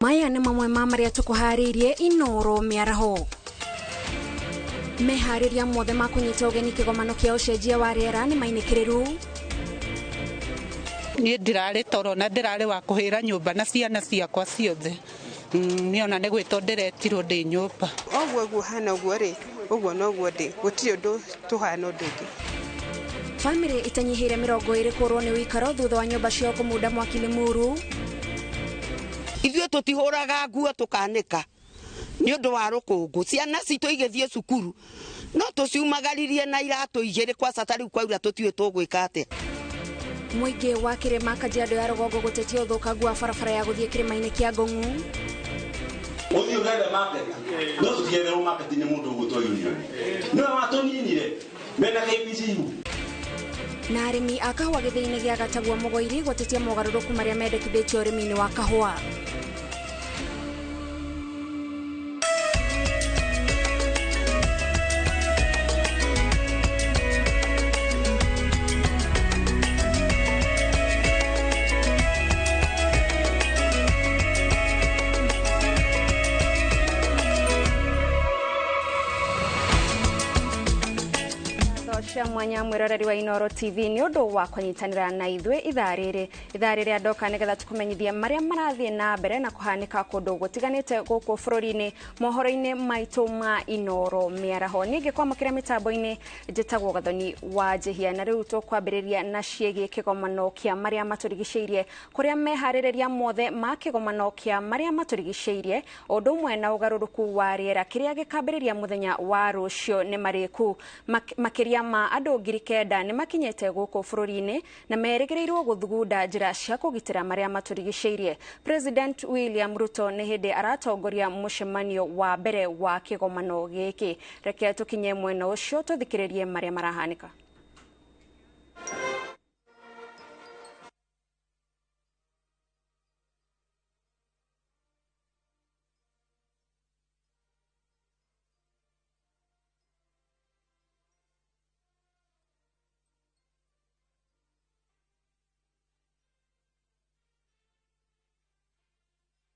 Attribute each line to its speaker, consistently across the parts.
Speaker 1: Maya nĩ mamwe ma marĩa tũkũharĩirie Inoro mĩaraho. Meharĩria mothe ma kũnyita ũgeni kĩgomano kĩa ũcenjia wa rĩera nĩ mainĩkĩrĩru.
Speaker 2: Niĩ ndirarĩ toro na ndĩrarĩ wa kũhĩra nyũmba na ciana ciakwa ciothe. Niĩ ona nĩ gwĩtwo ndĩretirwo ndĩ nyũmba.
Speaker 3: Ũguo ũguo hana ũguo rĩ, ũguo noguo ndĩ, gũtirĩ ũndũ tũhana ũndũ ũngĩ.
Speaker 1: Bamĩrĩ itanyihĩire 20 kũrwo nĩ ũikaro thutha wa nyũmba ciao kũmunda mwaki Limuru.
Speaker 4: Ithuĩ tũtihũraga nguo tũkanĩka nĩ ũndũ wa rũkũngũ. Ciana citũ igĩthiĩ cukuru no tũciumagaririe na iratũ igĩrĩ kwaca ta rĩu kwaura tũtiũĩ tũgwĩka atĩa.
Speaker 1: Mũingĩ wa kĩrĩma Kajiado ya rũgongo gũtetia ũthũkangu wa barabara ya gũthiĩ kĩrĩma-inĩ kĩa Ngong'u.
Speaker 5: Ũthiĩ ũgethe market, no tũtigetherwo market nĩ mũndũ ũgwĩtwo union. Nĩwe watũninire mena KPCU.
Speaker 1: Na arĩmi a kahũa gĩthĩi-inĩ gĩa Gatagua Mũgoiri gũtetia mogarũrũku marĩa mendekithĩtio ũrĩmi-inĩ wa kahũa. Cia mwanya mwiroreri wa Inoro TV nĩ ũndũ wa kũnyitanĩra na ithuĩ ithaa rĩrĩ. Ithaa rĩrĩa ndoka nĩgetha tũkũmenyithie marĩa marathiĩ na mbere na kũhanĩka kũndũ gũtiganĩte gũkũ bũrũri-inĩ mohoro-inĩ maitũ ma Inoro mĩaraho. Niĩ ngĩkwamũkĩra mĩtambo-inĩ njĩtagwo Gathoni wa Njĩhia, na rĩu tũkwambĩrĩria na ciĩgiĩ kĩgomano kĩa marĩa matũrigicĩirie, kũrĩa meharĩrĩria mothe ma kĩgomano kĩa marĩa matũrigicĩirie ũndũ ũmwe na ũgarũrũku wa rĩera kĩrĩa gĩkambĩrĩria mũthenya wa rũciũ nĩ marĩku. Makĩria ma andũ 9,000 nĩ makinyĩte gũkũ bũrũri-inĩ na merĩgĩrĩirwo gũthugunda njĩra cia kũgitĩra marĩa matũrigicĩirie. President William Ruto nĩ hĩndĩ aratongoria mũcemanio wa mbere wa kĩgomano gĩkĩ. Reke tũkinye mwena ũcio tũthikĩrĩrie marĩa marahanĩka.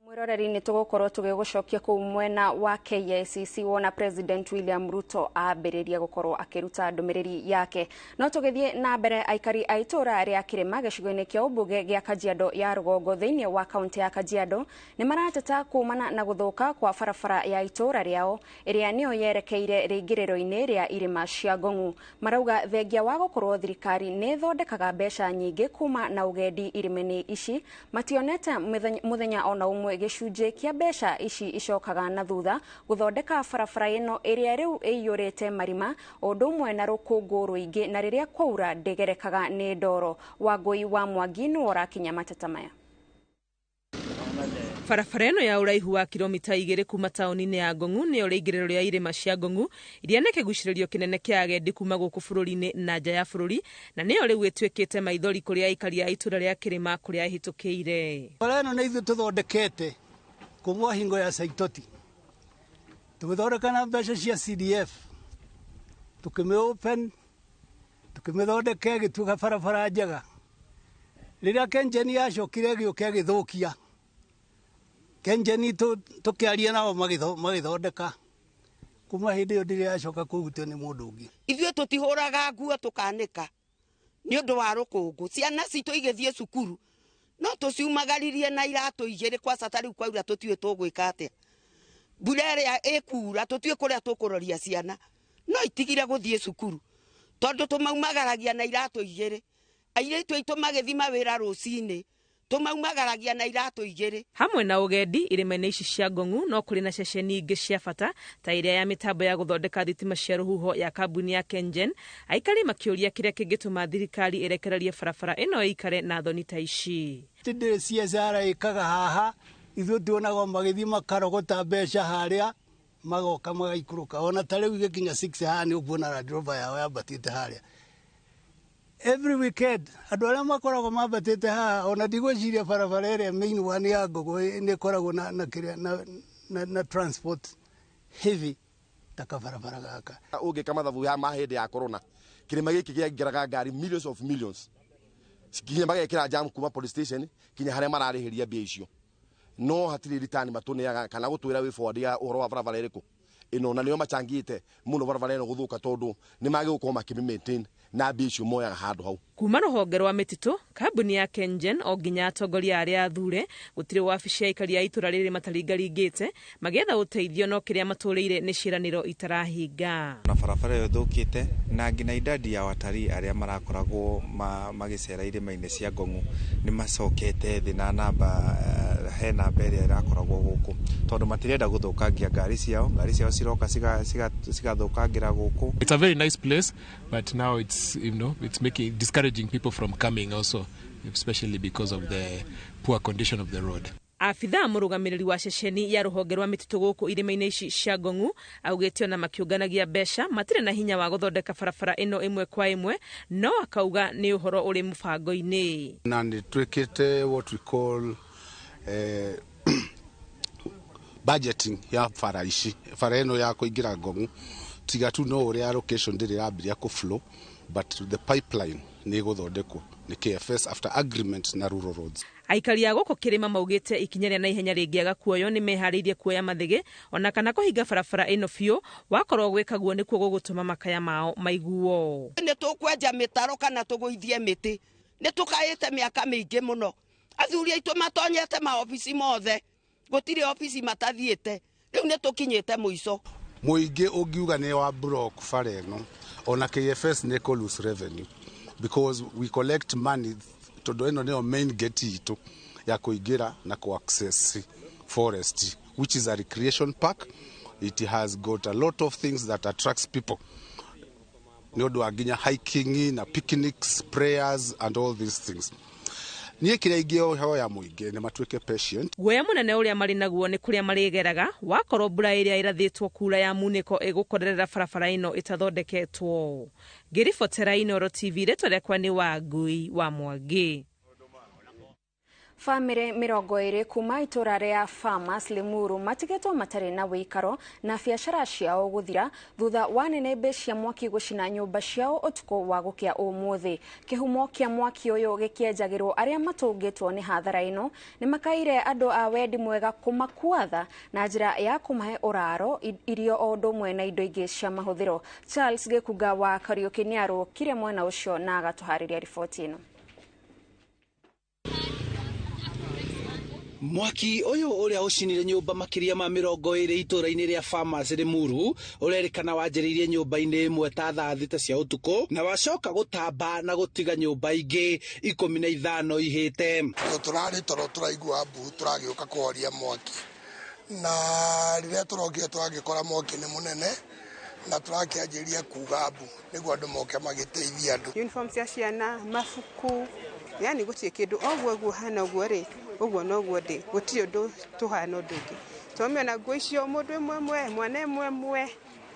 Speaker 1: Mwiroreri nĩ tũgũkorwo tũgĩgũcokia kũu mwena wa KICC wona President William Ruto ambĩrĩria gũkorwo akĩruta ndũmĩrĩri yake. No tũgĩthiĩ na mbere, aikari a itũũra rĩa Kĩrĩma gĩcigo-inĩ kĩa ũmbunge gĩa Kajiado ya rũgongo thĩinĩ wa kaunti ya Kajiado nĩ marateta kumana na gũthũka kwa barabara ya itũũra rĩao ĩrĩa nĩyo yerekeire rĩingĩrĩro-inĩ rĩa irĩma cia Ngong'u. Marauga thengia wa gũkorwo thirikari nĩ ĩthondekaga mbeca nyingĩ kuma na ũgendi irĩma-inĩ ici, mationete mũthenya ona ũmwe gĩcunjĩ kĩa mbeca ici icokaga na thutha gũthondeka barabara ĩno ĩrĩa rĩu ĩiyũrĩte marima ũndũ ũmwe na rũkũngũ rũingĩ, na rĩrĩa kwaura ndĩgerekaga nĩ ndoro. Wangũi wa Mwangi nĩwe ũrakinya mateta maya.
Speaker 6: Barabara ĩno ya ũraihu wa kilomita 2 kuma taũni-inĩ ya Ngong'u nĩyo rĩingĩrĩro rĩa irĩma cia Ngong'u iria nĩ kĩgucĩrĩrio kĩnene kĩa agendi kuma gũkũ bũrũri-inĩ na nja ya bũrũri, na nĩyo rĩu ĩtuĩkĩte maithori kũrĩ aikari a itũũra rĩa Kĩrĩma kũrĩa ĩhĩtũkĩire.
Speaker 7: Barabara ĩno nĩ ithuĩ tũthondekete kuma hingo ya Saitoti, tũgĩthondeka na mbeca cia CDF, tũkĩmĩ open, tũkĩmĩthondeka ĩgĩtuĩka barabara njega. Rĩrĩa Kengen yacokire ĩgĩũka ĩgĩthũkia, Kengen tũkĩaria nao magĩthondeka, kuma hĩndĩ ĩyo ndĩrĩ yacoka kũhutio nĩ mũndũ ũngĩ.
Speaker 4: Ithuĩ tũtihũraga nguo tũkanĩka nĩ ũndũ wa rũkũngũ. Ciana citũ igĩthiĩ cukuru no tũciumagaririe na iratũ igĩrĩ kwaca ta rĩu kwaura tũtiũĩ tũgwĩka atĩa. Mbura ĩrĩa ĩkura tũtiũĩ kũrĩa tũkũroria ciana, no itigire gũthiĩ cukuru tondũ tũmaumagaragia na iratũ igĩrĩ. Airĩtu aitũ magĩthiĩ mawĩra rũcinĩ tũmaumagaragia na iratũ igĩrĩ.
Speaker 6: Hamwe na ũgendi irĩma-inĩ ici cia Ngong'u no kũrĩ na ceceni ingĩ cia bata ta ĩrĩa ya mĩtambo ya gũthondeka thitima cia rũhuho ya kambuni ya Kengen. Aikari makĩũria kĩrĩa kĩngĩtũma thirikari ĩrekererie barabara ĩno ĩikare na thoni ta ici.
Speaker 7: Tindĩ CSR ĩkaga haha, ithuĩ tuonaga magĩthiĩ makarogota mbeca harĩa magoka magaikũrũka. Ona ta rĩu igĩkinya 6 haha nĩ ũkuona Land Rover yao yambatĩte harĩa. Every weekend andũ arĩa makoragwo mambatĩte haha, ona ndigwĩciria barabara ĩrĩa main one ya Ngong'u nĩ ĩkoragwo na kĩrĩa, na transport heavy ta kabarabara gaka.
Speaker 5: Ũngĩka mathabu ya ma hĩndĩ ya corona, kĩrĩma gĩkĩ kĩaingĩraga ngari millions of millions, nginya magekĩra jam kuma police station kinya harĩa mararĩhĩria mbia icio.
Speaker 8: No hatirĩ ritani matũneaga kana gũtwĩra wĩ forward ya ũhoro wa barabara ĩrĩkũ ĩno, na nĩo machangĩte mũno barabara ĩno gũthũka, tondũ nĩ magĩgũkorwo makĩmĩ maintain na mbia icio moyaga handũ hau.
Speaker 6: Kuma rũhonge rwa mĩtitũ, kambuni ya KenGen o nginya atongoria arĩa athure, gũtirĩ wabici ya aikari a itũra rĩrĩ mataringaringĩte magĩetha ũteithio, no kĩrĩa matũrĩire nĩ ciĩranĩro itarahinga.
Speaker 9: Na barabara ĩyo ĩthũkĩte na nginya idadi ya watalii arĩa marakoragwo magĩcera irĩma-inĩ cia Ngong'u nĩ macokete thĩ na namba he namba ĩrĩa ĩrakoragwo gũkũ, tondũ matirenda gũthũkangia ngari ciao. Ngari ciao ciroka cigathũkangĩra gũkũ.
Speaker 10: It's a very nice place, but now it's you know it's making discouraging people from coming also, especially because of the poor condition of the road.
Speaker 6: Abithaa mũrũgamĩrĩri wa ceceni ya rũhonge rwa mĩtitũ gũkũ irĩma-inĩ ici cia Ngong'u augĩte ona makĩũnganagia mbeca matirĩ na hinya wa gũthondeka barabara ĩno ĩmwe kwa ĩmwe, no akauga nĩ ũhoro ũrĩ mũbango-inĩ.
Speaker 11: Na nĩ twĩkĩte what we call budgeting ya bara ici, bara ĩno ya kũingĩra Ngong'u, tiga tu no ũrĩa allocation ndĩrĩ yambĩrĩria kũ flow, but the pipeline nĩ ĩgũthondekwo nĩ KFS after agreement na Rural Roads.
Speaker 6: Aikari a gũkũ kĩrĩma maugĩte ikinya rĩa naihenya rĩngĩaga kuoywo nĩ meharĩirie kuoya mathĩgĩ ona kana kũhinga barabara ĩno biũ, wakorwo gwĩka guo nĩkuo gũgũtũma makaya mao maiguo.
Speaker 4: Nĩ tũkwenja mĩtaro kana tũgũithie mĩtĩ, nĩ tũkaĩte mĩaka mĩingĩ mũno, athuri aitũ matonyete maobici mothe, gũtirĩ obici matathiĩte, rĩu nĩ tũkinyĩte mũico.
Speaker 11: Mũingĩ ũngiuga nĩ wa block bara ĩno, ona KFS nĩ kũ lose revenue because we collect money, tondũ ĩno nĩyo main gate itũ ya kũingĩra na kũ access forest, which is a recreation park. It has got a lot of things that attracts people nĩ ũndũ wa nginya hiking na picnics, prayers and all these things. Niĩ kĩrĩa ingĩhoya mũingĩ nĩ matuĩke patient.
Speaker 6: Guoya mũnene ũrĩa marĩ naguo nĩ kũrĩa marĩgeraga wakorwo mbura ĩrĩa ĩrathĩtwo kura ya munĩko ĩgũkorerera barabara ĩno ĩtathondeketwo. Ngĩribotera Inooro TV, rĩtwa rĩakwa nĩ Wangui wa Mwangi.
Speaker 1: Bamĩrĩ 20 kuma itũra rĩa Farmers Limuru matigĩtwo matarĩ na wĩikaro na biacara ciao gũthira thutha wa nĩnĩmbĩ cia mwaki gũcina nyũmba ciao ũtukũ wa gũkĩa ũmũthĩ. Kĩhumo kĩa mwaki ũyũ gĩkĩenjagĩrwo arĩa matũngĩtwo nĩ hathara ĩno nĩ makaire andũ a wendi mwega kũmakua tha na njĩra ya kũmahe ũraro, irio o ũndũ ũmwe na indo ingĩ cia mahũthĩro. Charles Gĩkunga wa Kariũki nĩarũkire mwena ũcio na agatũharĩria riboti ĩno.
Speaker 12: Mwaki ũyũ ũrĩa ũcinire nyũmba makĩria ma 20 itũra-inĩ rĩa Farmers Limuru ũrerĩkana wanjĩrĩirie nyũmba-inĩ ĩmwe ta thaa 6 cia ũtukũ na wacoka gũtamba na gũtiga nyũmba ingĩ 15 ihĩte.
Speaker 13: Tũrarĩ toro tũraigua mbu tũragĩũka kũhoria mwaki, na rĩrĩa tũrokire tũragĩkora mwaki nĩ mũnene na tũrakĩanjĩrĩria kuga mbu nĩguo andũ moke magĩteithia andũ.
Speaker 3: Uniform cia ciana, mabuku, yani gũtirĩ kĩndũ, oguo guo hana ũguo rĩ, ũguo noguo ndĩ, gũtirĩ ũndũ tũhana ũndũ ũngĩ. Tũmĩona nguo icio mũndũ ĩmwe ĩmwe, mwana ĩmwe ĩmwe,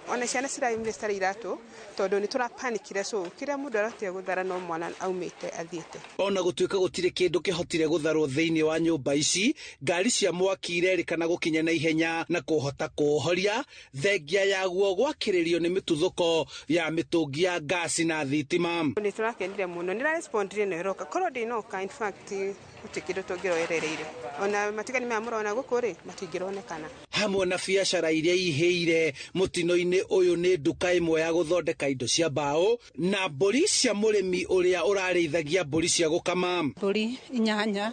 Speaker 3: ona ciana ciraumire citarĩ iratũ tondũ nĩ tũrapanikire, so kĩrĩa mũndũ arotire gũthara no mwana aumĩte athiĩte.
Speaker 12: Ona gũtuĩka gũtirĩ kĩndũ kĩhotire gũtharwo thĩinĩ wa nyũmba ici, ngari cia mwaki irerĩkana gũkinya na ihenya na kũhota kũũhoria thengia yaguo gwakĩrĩrio nĩ mĩtuthũko ya mĩtũngi ya ngasi na thitima.
Speaker 3: Nĩ tũrakenire mũno, nĩ rarespondire na ĩroka, korwo ndĩnoka in fact gũtirĩ kĩndũ tũngĩroerereire, ona matigani maya mũrona gũkũ rĩ matingĩronekana.
Speaker 12: Hamwe na biacara iria ihĩire mũtino-inĩ ũyũ nĩ nduka ĩmwe ya gũthondeka indo cia mbaũ na mbũri cia mũrĩmi ũrĩa ũrarĩithagia mbũri cia gũkama.
Speaker 2: Mbũri 8,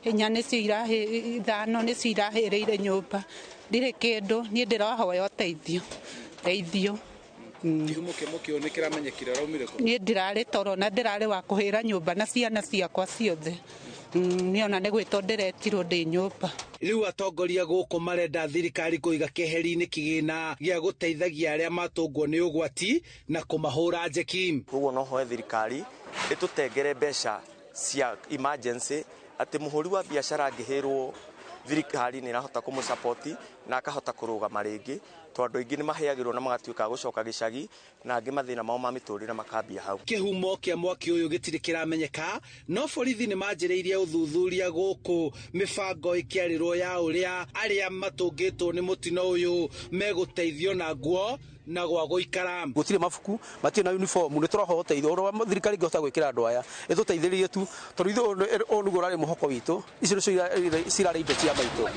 Speaker 2: 4 nĩcio 5 nĩcio irahĩrĩire nyũmba, ndirĩ kĩndũ, niĩ ndĩrahoya ũteithio, teithio.
Speaker 12: Kĩhumo kĩa mwaki ũyũ nĩ kĩramenyekire ũraumire kũ?
Speaker 2: Niĩ ndĩrarĩ toro na ndĩrarĩ wa kũhĩra nyũmba na ciana ciakwa ciothe. Niĩ ona nĩ gwĩtwo ndĩretirwo ndĩ nyũmba.
Speaker 12: Rĩu atongoria gũkũ marenda thirikari kũiga keheri-inĩ kĩgĩna gĩa gũteithagia arĩa matũngwo nĩ ũgwati na kũmahũra njeki.
Speaker 14: Koguo no hoe thirikari ĩtũtengere mbeca cia emergency atĩ mũhũri wa biacara angĩhĩrwo thirikari nĩ ĩrahota kũmũsapoti, Na akahota kũrũgama rĩngĩ, tondũ andũ aingĩ nĩ maheagĩrwo na magatuĩka a gũcoka gĩcagi, na angĩ mathĩna mao ma mĩtũrĩre makambia hau.
Speaker 12: Kĩhumo kĩa mwaki ũyũ gĩtirĩ kĩramenyeka, no borithi nĩ manjĩrĩirie ũthuthuria gũkũ mĩbango ĩkĩarĩrwo ya ũrĩa arĩa matũngĩtwo nĩ mũtino ũyũ megũteithio na nguo na gwa gũikara.
Speaker 15: Gũtirĩ mabuku, matirĩ na uniform, nĩ tũrahoya ũteithio ũrĩa thirikari ĩngĩhota gwĩkĩra andũ aya ĩtũteithĩrĩrie tu, tondũ ithuĩ ũyũ nĩguo ũrarĩ mũhoko witũ. Icio nĩcio cirarĩ indo cia maitũ.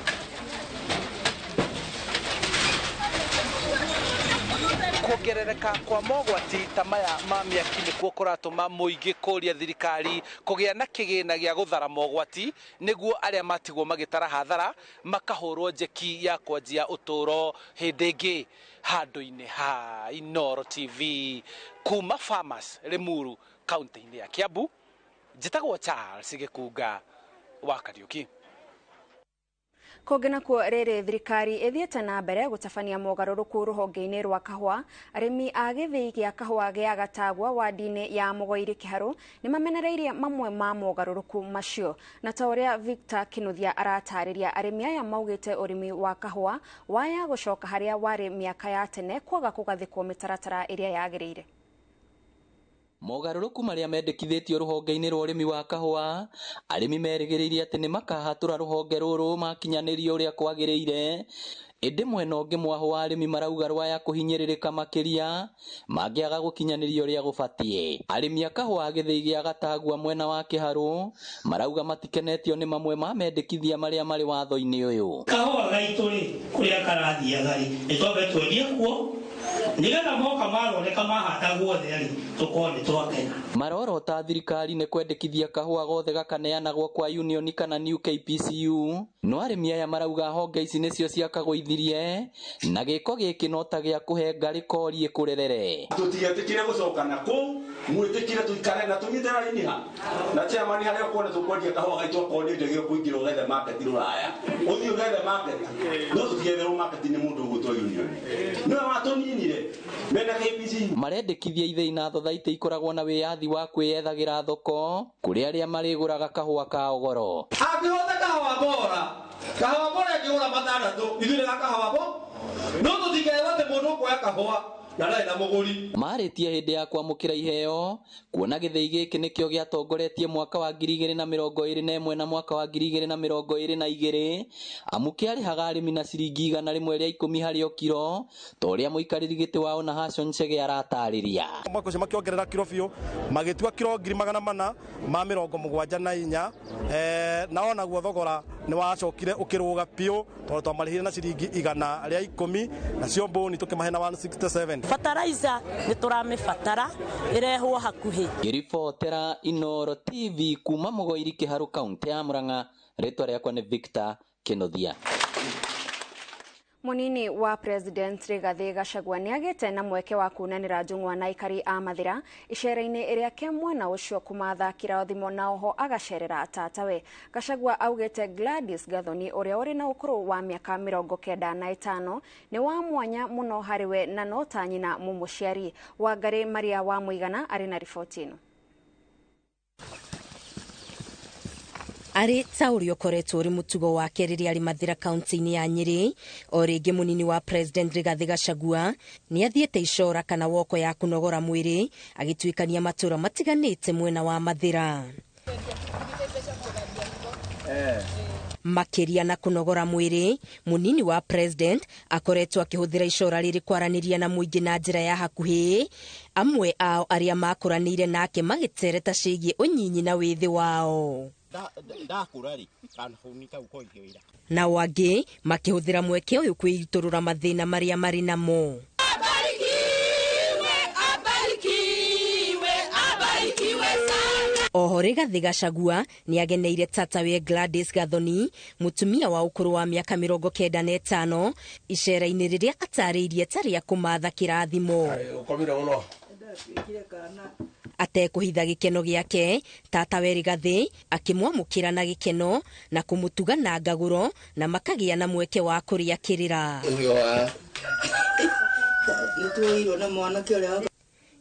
Speaker 12: Kuongerereka kwa mogwati ta maya ma mĩaki nĩkuo kũratũma mũingĩ kũria thirikari kũgĩa na kĩgĩna gĩa gũthara mogwati, nĩguo arĩa matigwo magĩtara hathara makahũrwo njeki ya kwanjia ũtũũro hĩndĩ ĩngĩ. Handũ-inĩ ha Inooro TV kuma Farmers Limuru, kaunti-inĩ ya Kiambu, njĩtagwo Charles Gĩkunga wa Kariũki.
Speaker 1: Kũngĩ nakuo rĩrĩ, thirikari ĩthiĩte na mbere gũtabania mogarũrũku rũhonge-inĩ rwa kahũa. Arĩmi a gĩthĩi gĩa kahũa gĩa Gatagwa wadi-inĩ ya Mũgoiri Kĩharũ nĩ mamenereirie mamwe ma mogarũrũku macio, na ta ũrĩa Victor Kinuthia aratarĩria, arĩmi aya maugĩte ũrĩmi wa kahũa waya gũcoka harĩa warĩ mĩaka ya tene kwaga kũgathĩkwo mĩtaratara ĩrĩa yagĩrĩire.
Speaker 16: Mogarũrũku marĩa mendekithĩtio rũhonge-inĩ rwa ũrĩmi wa kahũa, arĩmi merĩgĩrĩire atĩ nĩ makahatũra rũhonge rũrũ makinyanĩrio ũrĩa kwagĩrĩire. Ĩndĩ mwena ũngĩ mwahũ wa arĩmi marauga rwaya kũhinyĩrĩrĩka makĩria mangĩaga gũkinyanĩrio ũrĩa gũbatiĩ. Arĩmi a kahũa gĩthĩi gĩa Gatagwa mwena wa Kĩharũ marauga matikenetio nĩ mamwe ma mendekithia marĩa marĩ watho-inĩ ũyũ.
Speaker 17: Kahũa gaitũ rĩ, kũrĩa karathiaga rĩ, nĩ twambe twendie kuo, nĩgetha moka mathondeka mahanda guothe rĩ, tũkorwo nĩ twakena.
Speaker 16: Marorota thirikari nĩ kwendekithia kahũa gothe gakaneanagwo kwa union kana New KPCU, no arĩmi aya marauga honge ici nĩcio ciakagũithirie na gĩko gĩkĩ no ta gĩa kũhe ngarĩ kori ĩkũrerere.
Speaker 5: Tũtigetĩkĩre gũcoka na kũu, mwĩtĩkĩre tũikare na tũnyite raini ha na chairman harĩa ũkuona tũkwendia kahũa gaitũ okorwo nĩ ndege ũkũingĩra ũgethe market rũraya, ũthiĩ ũgethe market, no tũtigetherwo market nĩ mũndũ ũgwĩtwo union, nĩwe watũninire mena KPCU.
Speaker 16: Marendekithia ithĩi na thothaitĩ ikoragwo na wĩyathi wa kwĩyethagĩra thoko kũrĩ arĩa marĩgũraga kahũa kao goro.
Speaker 18: Angĩhota kahũa bora, kahũa bora ĩngĩgũra matandatũ, ithuĩ nĩ ga kahũa bo, no tũtikerwo atĩ mũndũ ũkuoya kahũa na ndarĩ na mũgũri.
Speaker 16: Marĩtie hĩndĩ ya kwamũkĩra iheo kuona gĩthĩi gĩkĩ nĩkĩo gĩatongoretie mwaka wa 2021 na mwaka wa 2022, amu kĩarĩhaga arĩmi na ciringi 110 harĩ o kiro, ta ũrĩa mũikarĩri gĩtĩ wao na Hashon Chege aratarĩria.
Speaker 19: Mwaka ũcio makĩongerera kiro biũ, magĩtua kiro 474 na onaguo thogora nĩ wacokire ũkĩrũga biũ tondũ twamarĩhire na ciringi 110 nacio mbũni tũkĩmahe na 167.
Speaker 20: Fertilizer nĩ tũramĩbatara ĩrehwo hakuhĩ.
Speaker 16: Ngĩribotera Inooro TV kuma Mũgoiri Kĩharũ, kaunti ya Murang'a, rĩtwa rĩakwa nĩ Victor Kinuthia.
Speaker 1: Munini wa President Rigathi Gachagua nĩagĩte na mweke wa kunanĩra njũng'wa na aikari a Mathĩra icera-inĩ rĩake mwena ũcio kũmatha kĩrathimo na oho agacerera tatawe. Gachagua augĩte Gladys Gathoni ũrĩa ũrĩ na ũkũrũ wa mĩaka 95 nĩ wa mwanya mũno harĩ we na no ta nyina mũmũciari. Wangari Maria wa Mũigana arĩ na riboti ĩno.
Speaker 21: Arĩ ta ũrĩa ũkoretwo ũrĩ mũtugo wake rĩrĩa arĩ Mathĩra kaunti-inĩ ya Nyĩrĩ, o rĩngĩ mũnini wa President Rigathi Gachagua nĩ athiĩte icora kana woko ya kũnogora mwĩrĩ agĩtuĩkania matũũra matiganĩte mwena wa Mathĩra. Makĩria na kũnogora mwĩrĩ, mũnini wa President akoretwo akĩhũthĩra icora rĩrĩ kwaranĩria na mũingĩ na njĩra ya hakuhĩ, amwe ao arĩa makũranĩire nake magĩtereta ciĩgiĩ ũnyinyi na wĩthĩ wao. Nao angĩ makĩhũthĩra mweke ũyũ kwĩitũrũra mathĩna marĩa marĩ namo. Oho Rigathi Gachagua nĩageneire tatawe Gladys Gathoni, mũtumia wa ũkũrũ wa mĩaka 95, icera-inĩ rĩrĩa atarĩirie ta rĩa kũmatha kĩrathimo. Atekũhitha gĩkeno gĩake, tatawe Rigathi akĩmwamũkĩra na gĩkeno na kũmũtuga na ngagũro na makagĩa na mweke wa kũrĩa kĩrĩra.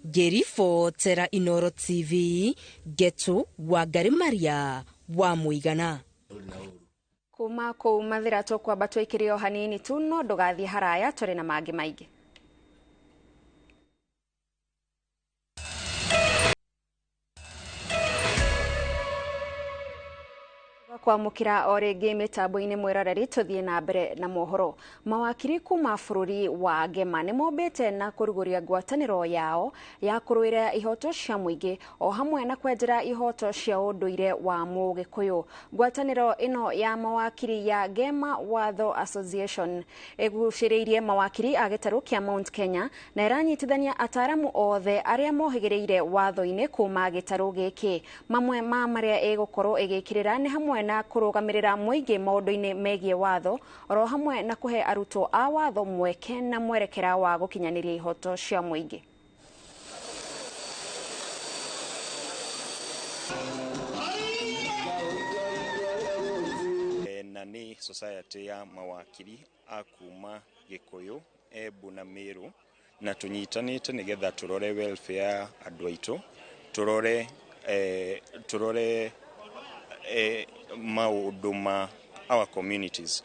Speaker 21: Ngĩribotera Inooro TV, Getu Wangari Maria wa Mũigana.
Speaker 1: Kuma kũu Mathĩra tũkwamba tũikĩre o hanini tu, no ndũgathiĩ haraya, tũrĩ na mangĩ maingĩ. Kwamũkĩra o rĩngĩ mĩtambo-inĩ mwĩroreri, tũthiĩ na mbere na mohoro. Mawakiri kuma bũrũri wa Ngema nĩ mombĩte na kũrugũria ngwatanĩro yao ya kũrũĩra ihoto cia mũingĩ o hamwe na kwenjera ihoto cia ũndũire wa Mũgĩkũyũ. Ngwatanĩro ĩno ya mawakiri ya Ngema Watho Association ĩgucĩrĩirie mawakiri a gĩtarũ kĩa Mount Kenya na ĩranyitithania ataaramu othe arĩa mohĩgĩrĩire watho-inĩ kuma gĩtarũ gĩkĩ. Mamwe ma marĩa ĩgũkorwo ĩgĩkĩrĩra nĩ hamwe na kũrũgamĩrĩra mũingĩ maũndũ-inĩ megiĩ watho, oro hamwe na kũhe arutwo a watho mweke na mwerekera wa gũkinyanĩria ihoto cia mũingĩ.
Speaker 7: Na nĩ society ya mawakiri a kuma Gĩkũyũ, Embu na Meru, na tũnyitanĩte nĩgetha tũrore welfare ya andũ aitũ, tũrore maũndũ ma our communities.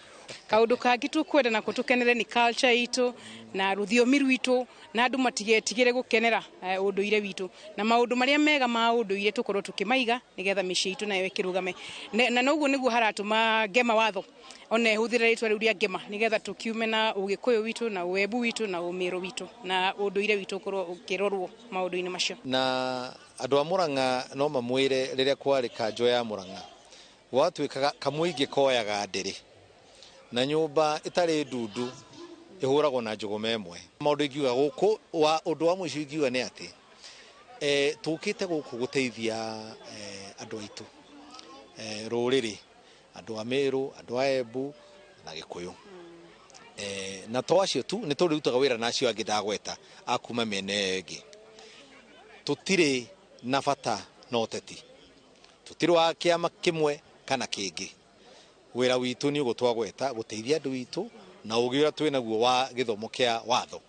Speaker 22: Kaundu kangi tukwenda nako tukenere ni culture itu na ruthiomi rwitu, na andu matigetigire gukenera unduire witu na maundu maria mega ma unduire tukorwo tukimaiga nigetha micii itu nayo ikirugame, na noguo niguo haratuma Ngema Watho ona ihuthire ritwa riu ria Ngema nigetha tukiume na Ugikuyu witu na Uembu witu na Umiru witu na unduire witu ukorwo ukirorwo maundu-ini macio.
Speaker 23: Na andu a Murang'a no mamwire riria kwari kanjo ya Murang'a gwatuikaga kamũingĩ koyaga ndĩrĩ na nyũmba ĩtarĩ ndundu ĩhũragwo na njũgũma ĩmwe. Maũndũ ingiuga gũkũ wa ũndũ wa mũico ingiuga nĩ atĩ tũkĩte gũkũ gũteithia andũ aitũ, rũrĩrĩ, andũ a Meru, andũ a Embu na Gĩkũyũ, na to acio tu nĩ tũrĩrutaga wĩra na acio angĩ ndagweta a kuma mĩena ĩyo ĩngĩ. Tũtirĩ na bata na ũteti, tũtirĩ wa kĩama kĩmwe kana kĩngĩ. Wĩra witũ nĩ ũguo twagweta, gũteithia andũ witũ na ũgĩ ũrĩa twĩ naguo wa gĩthomo kĩa watho.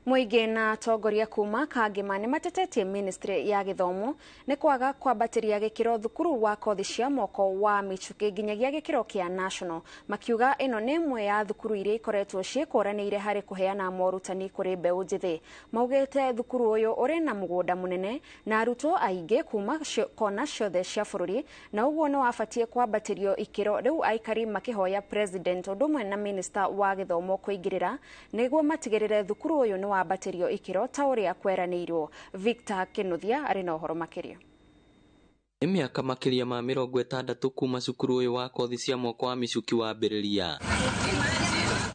Speaker 1: Mũingĩ na atongoria kuma Kangema nĩ matetetie ministry ya gĩthomo nĩ kwaga kwambatĩria gĩkĩro thukuru wa kothi cia moko wa Michuki nginyagia gĩkĩro kĩa national, makiuga ĩno nĩ ĩmwe ya thukuru iria ikoretwo ciĩkũranĩire harĩ kũheana morutani kũrĩ mbeũ njĩthĩ. Maugĩte thukuru ũyũ ũrĩ na mũgũnda mũnene na arutwo aingĩ kuma kona ciothe cia bũrũri, na ũguo nĩ wabatiĩ kwambatĩrio ikĩro. Rĩu aikari makĩhoya president ũndũ ũmwe na minister wa gĩthomo kũingĩrĩra nĩguo matigĩrĩre thukuru ũyũ nĩ wambatĩrio ikĩro ta ũrĩa kweranĩirwo. Victor Kinuthia arĩ na ũhoro makĩria.
Speaker 16: Nĩ mĩaka makĩria ma 60 kuma cukuru ũyũ wa kothi cia moko wa Michuki wambĩrĩria.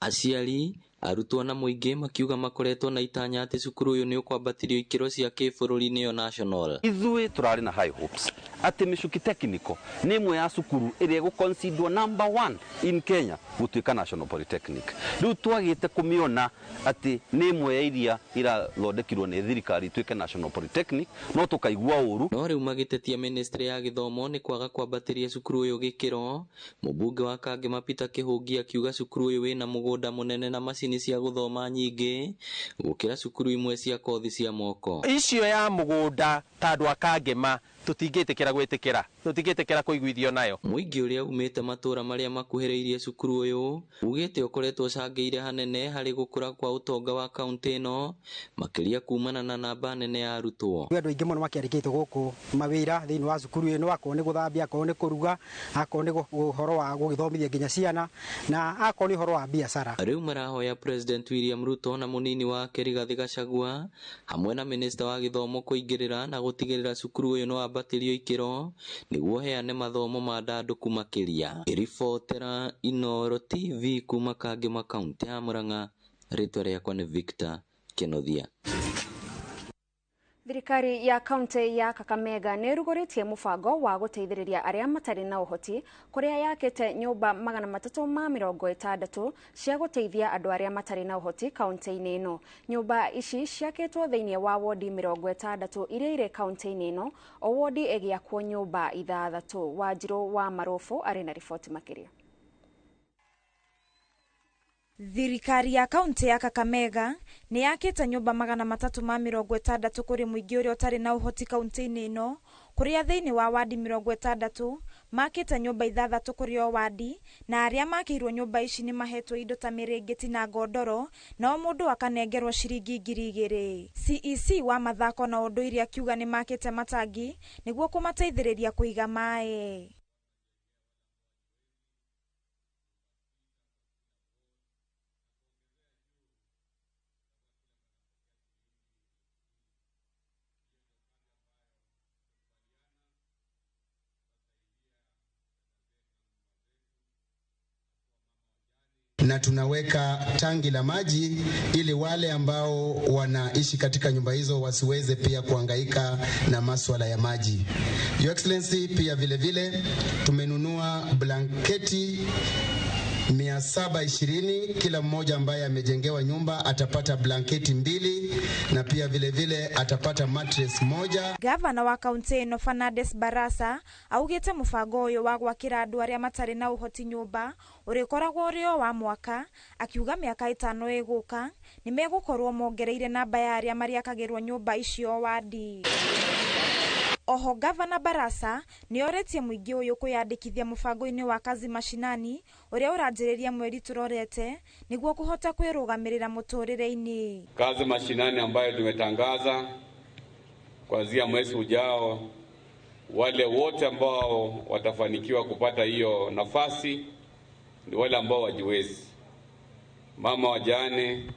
Speaker 16: Aciari, arutwo na mũingĩ makiuga makoretwo na itanya atĩ cukuru ũyũ nĩ ũkwambatĩrio ikĩro cia kĩbũrũri nĩyo national.
Speaker 24: Ithuĩ tũrarĩ na high hopes atĩ Michuki Technical nĩ ĩmwe ya cukuru ĩrĩa ĩgũconsiderwo number 1 in Kenya gũtuĩka National Polytechnic. Rĩu twagĩte kũmĩona atĩ nĩ ĩmwe ya iria irathondekirwo nĩ thirikari ituĩke National Polytechnic, no tũkaigua ũru.
Speaker 16: No rĩu magĩtetia ministry ya gĩthomo nĩ kwaga kwambatĩria cukuru ũyũ gĩkĩro. Mũmbunge wa Kangema Peter Kĩhũngi akiuga cukuru ũyũ wĩna mũgũnda mũnene na macini cia gũthoma nyingĩ gũkĩra cukuru imwe cia kothi cia moko.
Speaker 25: Icio ya mũgũnda ta andũ a Kangema tũtingĩtĩkĩra gwĩtĩkĩra, tũtingĩtĩkĩra kũiguithio nayo.
Speaker 16: Mũingĩ ũrĩa umĩte matũra marĩa makuhĩrĩirie cukuru ũyũ ugĩte ũkoretwo ũcangĩire hanene harĩ gũkũra kwa ũtonga wa kaũntĩ ĩno, makĩria kumana na namba nene ya arutwo.
Speaker 26: Andũ aingĩ mũno makĩandĩkĩtwo gũkũ mawĩra thĩinĩ wa cukuru ĩno, akorwo nĩ gũthambia, akorwo nĩ kũruga, akorwo nĩ ũhoro wa gũgĩthomithia nginya ciana, na akorwo nĩ ũhoro wa biacara.
Speaker 16: Rĩu marahoya President William Ruto na mũnini wake Rigathi Gachagua hamwe na minista wa gĩthomo kũingĩrĩra na gũtigĩrĩra cukuru ũyũ nĩ wambatĩrio ikĩro nĩguo heane mathomo ma ndandũku makĩria. Ribotera Inooro TV kuma Kangema kaũntĩ ya Murang'a, rĩtwa rĩakwa nĩ Victor Kenothia.
Speaker 1: Thirikari ya kaunti ya Kakamega nĩ ĩrugũrĩtie mũbango wa gũteithĩrĩria arĩa matarĩ na ũhoti kũrĩa yakĩte nyũmba 360 cia gũteithia andũ arĩa matarĩ na ũhoti kaunti-inĩ ĩno. Nyũmba ici ciakĩtwo thĩinĩ wa wodi 60 iria irĩ kaunti-inĩ ĩno, o wodi ĩgĩakwo nyũmba 6. Wanjirũ wa Marũbũ arĩ na riboti makĩria.
Speaker 4: Thirikari ya kaunti ya Kakamega nĩ yakĩte nyũmba 360 kũrĩ mũingĩ ũrĩa ũtarĩ na ũhoti kaunti-inĩ ĩno, kũrĩa thĩinĩ wa wadi 60 makĩte nyũmba 6 kũrĩ o wadi, na arĩa makĩirwo nyũmba ici nĩ mahetwo indo ta mĩrĩngĩti na ngondoro, na o mũndũ akanengerwo ciringi 2,000. CEC wa mathako na ũndũire akiuga nĩ makĩte matangi nĩguo kũmateithĩrĩria kũiga maĩ.
Speaker 6: Na tunaweka tangi la maji ili wale ambao wanaishi katika nyumba hizo wasiweze pia kuhangaika na masuala ya maji. Your Excellency, pia vile vile tumenunua blanketi 720, kila mmoja ambaye amejengewa nyumba atapata blanketi 2 na pia vile vile atapata mattress 1.
Speaker 4: Gavana wa kaunti ĩno Fernandes Barasa augĩte mũbango ũyũ wa gwakĩra andũ arĩa matarĩ na ũhoti nyũmba ũrĩkoragwo ũrĩ o wa mwaka, akiuga mĩaka 5 ĩgũka nĩ megũkorwo mongereire namba ya arĩa marĩakagĩrwo nyũmba icio wadi. Oho Gavana Barasa nĩ orĩtie mũingĩ ũyũ kwĩyandĩkithia mũbango-inĩ wa Kazi Mashinani ũrĩa ũranjĩrĩria mweri tũrorete nĩguo kũhota kwĩrũgamĩrĩra mũtũrĩre-inĩ.
Speaker 8: Kazi Mashinani ambayo tumetangaza kuanzia mwezi ujao, wale wote ambao watafanikiwa kupata hiyo nafasi ni wale ambao wajiwezi, mama wajane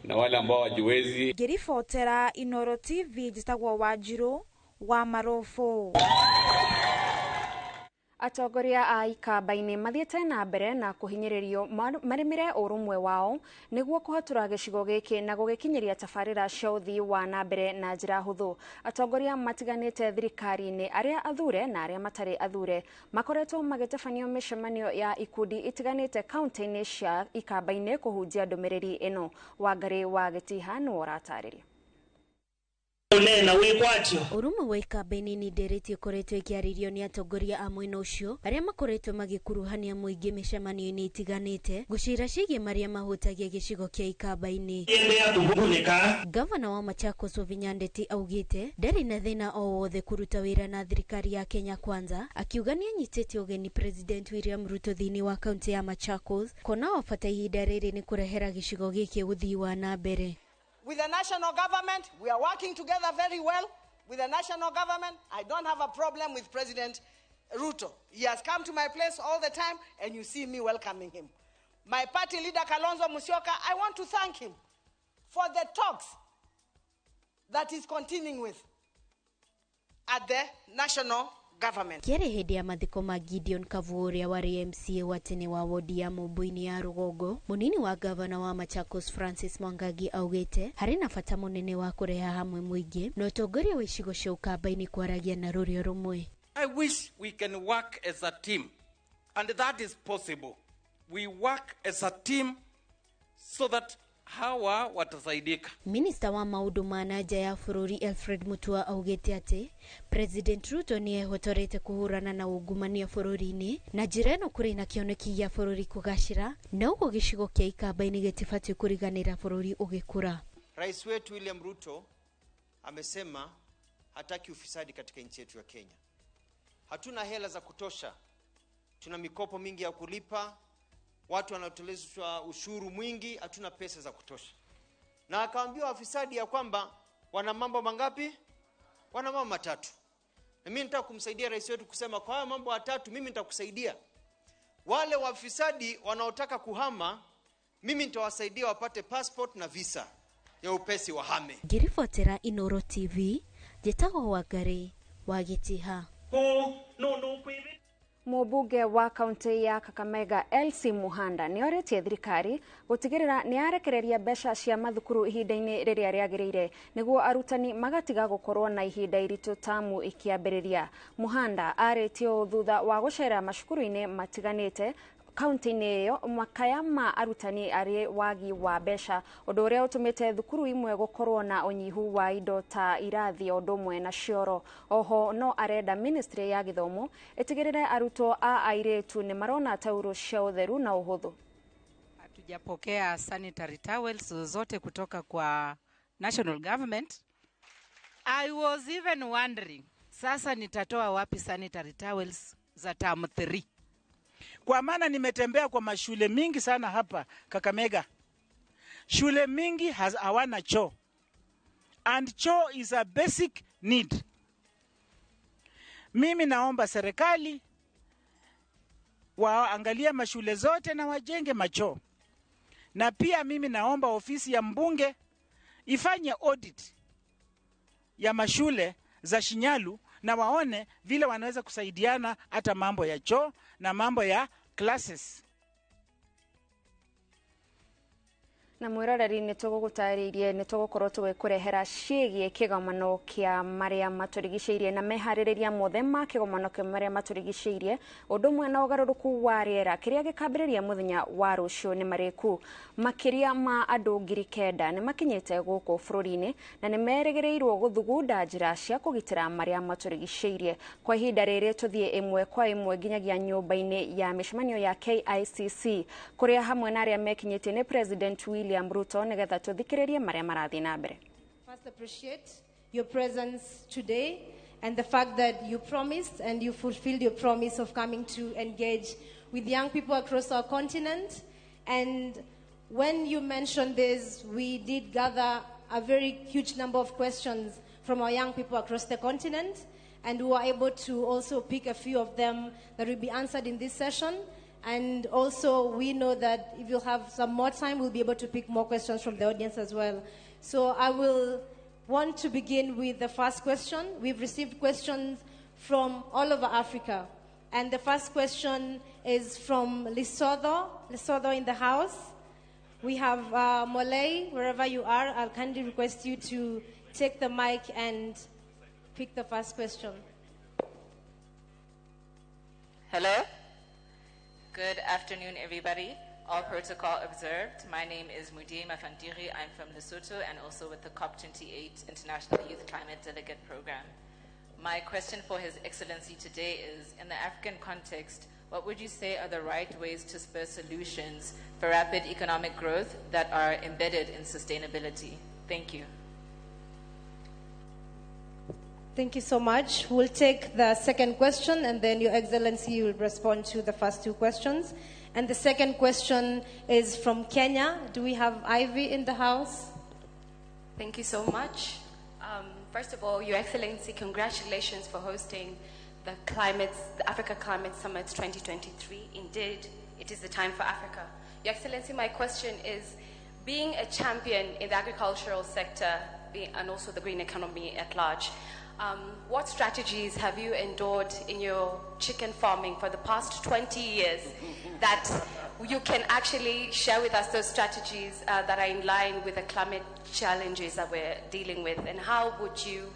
Speaker 8: na wale ambao wajiwezi.
Speaker 4: Ngĩribotera Inoro TV njĩtagwo Wanjiru wa Marobo.
Speaker 1: Atongoria a ikamba-inĩ mathiĩte na mbere na kũhinyĩrĩrio marĩmĩre ũrũmwe wao nĩguo kũhatũra gĩcigo gĩkĩ na gũgĩkinyĩria tabarĩra cia ũthii wa na mbere na njĩra hũthũ. Atongoria matiganĩte thirikari-inĩ arĩa athure na arĩa matarĩ athure makoretwo magĩtabanio mĩcemanio ya ikundi itiganĩte kaunti-inĩ cia ikamba-inĩ kũhunjia ndũmĩrĩri ĩno. Wangarĩ wa Gĩtiha nĩwe ũratarĩria.
Speaker 9: Ũrũmwe wa ikamba-inĩ nĩ ndereti ĩkoretwo ĩkĩarĩrio nĩ atongoria a mwena ũcio arĩa makoretwo magĩkuruhania mũingĩ mĩcemanio-inĩ ĩtiganĩte gũcira ciĩgiĩ marĩa mahutagia gĩcigo kĩa ikamba-inĩ. Gavana wa Machakos Wavinya Ndeti augĩte ndarĩ na thĩna o wothe kũruta wĩra na thirikari ya Kenya Kwanza, akiuga nĩ anyitĩte ũgeni President William Ruto thĩinĩ wa kaunti ya Machakos kuona o bata ihinda rĩrĩ nĩ kũrehera gĩcigo gĩkĩ ũthii wa na mbere.
Speaker 10: With the national government, we are working together very well. With the national government, I don't have a problem with President Ruto. He has come to my place all the time, and you see me welcoming him. My party leader, Kalonzo Musyoka, I want to thank him for the talks that he's continuing with at the national government.
Speaker 9: Kĩarĩ hĩndĩ ya mathiko ma Gideon Kavuo ũrĩa warĩ MCA wa tene wa wodi ya Mũmbũinĩ ya Rũgongo, mũnini wa gavana wa Machakos Francis Mwangangi augĩte harĩ na bata mũnene wa kũreha hamwe mũingĩ na ũtongoria wa icigo cia ũkamba-inĩ kwaragia na rũrĩo rũmwe.
Speaker 11: I wish we can work as a team, and that is possible. We work as a team so that hawa watasaidika.
Speaker 9: Minista wa maundu ma na nja ya bũrũri Alfred Mutua augĩte atĩ President Ruto nĩ ehotorete kũhũrana na ungumania bũrũri-inĩ na njĩra ĩno kũrĩ na kĩoneki gĩa bũrũri kũgacĩra, na ũguo gĩcigo kĩa ikamba-inĩ gĩtibatiĩ kũriganĩra bũrũri ũgĩkũra.
Speaker 27: Rais wetu William Ruto amesema hataki ufisadi katika nchi yetu ya Kenya. Hatuna hela za kutosha, tuna mikopo mingi ya kulipa, watu wanatolezwa ushuru mwingi, hatuna pesa za kutosha. Na akaambiwa wafisadi ya kwamba wana mambo mangapi? Wana mambo matatu. Na mimi nitaka kumsaidia rais wetu kusema kwa haya mambo matatu mimi nitakusaidia. Wale wafisadi wanaotaka kuhama, mimi nitawasaidia wapate passport na visa ya upesi wahame.
Speaker 9: Ngiribotera Inoro TV, njĩtagwo Wangari wa Gĩtiha.
Speaker 1: Mũmbunge wa kaunti ya Kakamega Elsie Muhanda nĩ orĩtie thirikari gũtigĩrĩra nĩ yarekereria mbeca cia mathukuru ihinda-inĩ rĩrĩa rĩagĩrĩire nĩguo arutani magatiga gũkorwo na ihinda iritũ tamu ikĩambĩrĩria. Muhanda arĩtie ũũ thutha wa gũcera macukuru-inĩ matiganĩte kaunti-inĩ ĩyo makaya ma arutani arĩ wagi wa mbeca, ũndũ ũrĩa ũtũmĩte thukuru imwe gũkorwo na ũnyihu wa indo ta irathi o ũndũ ũmwe na cioro. Oho no arenda ministry ya gĩthomo ĩtigĩrĩre arutwo a airĩtu nĩ marona tauro cia ũtheru na ũhũthũ.
Speaker 2: Hatujapokea sanitary towels zozote kutoka kwa national government. I was even wondering, sasa nitatoa wapi sanitary towels za term 3?
Speaker 3: Kwa maana nimetembea kwa mashule mingi sana hapa Kakamega. Shule mingi hawana choo. And choo is a basic need. Mimi naomba serikali waangalie mashule zote na wajenge machoo. Na pia mimi naomba ofisi ya mbunge ifanye audit ya mashule za Shinyalu na waone vile wanaweza kusaidiana hata mambo ya choo na mambo ya classes.
Speaker 1: Na mwiroreri nĩ tũgũgũtarĩirie nĩ tũgũkorwo tũgĩkũrehera ciĩgiĩ kĩgomano kĩa marĩa matũrigicĩirie na meharĩrĩria mothe ma kĩgomano kĩa marĩa matũrigicĩirie ũndũ ũmwe na ũgarũrũku wa rĩera kĩrĩa gĩkambĩrĩria mũthenya wa rũciũ nĩ marĩku. Makĩria ma andũ 9,000 nĩ makinyĩte gũkũ bũrũri-inĩ na nĩ merĩgĩrĩirwo gũthugunda njĩra cia kũgitĩra marĩa matũrigicĩirie. Kwa ihinda rĩrĩ tũthiĩ ĩmwe kwa ĩmwe nginyagia nyũmba-inĩ ya mĩcemanio ya KICC kũrĩa hamwe na arĩa mekinyĩtie nĩ President William Ruto nigetha tuthikiririe maria marathi na mbere.
Speaker 12: First, appreciate your presence today and the fact that you promised and you fulfilled your promise of coming to engage with young people across our continent. And when you mentioned this, we did gather a very huge number of questions from our young people across the continent, and we were able to also pick a few of them that will be answered in this session. And also, we know that if you'll have some more time, we'll be able to pick more questions from the audience as well. So I will want to begin with the first question. We've received questions from all over Africa. And the first question is from Lesotho, Lesotho in the house. We have Molei, wherever you are, I'll kindly request you to take the mic and pick the first question.
Speaker 13: Hello. Good afternoon, everybody. All protocol observed. My name is Mudi Mafantiri. I'm from Lesotho and also with the COP28 International Youth Climate Delegate Program. My question for His Excellency today is, in the African context, what would you say are the right ways to spur solutions for rapid economic growth that are embedded in sustainability? Thank you.
Speaker 12: Thank you so much. We'll take the second question, and then Your Excellency will respond to the first two questions. And the second question is from Kenya. Do we have Ivy in the house?
Speaker 14: Thank you so much. First of all, Your Excellency, congratulations for hosting the Africa Climate Summit 2023. Indeed, it is the time for Africa. Your Excellency, my question is, being a champion in the agricultural sector and also the green economy at large, what strategies have you endured in your chicken farming for the past 20 years that you can actually share with us those strategies that are in line with the climate challenges that we're dealing with? And how would you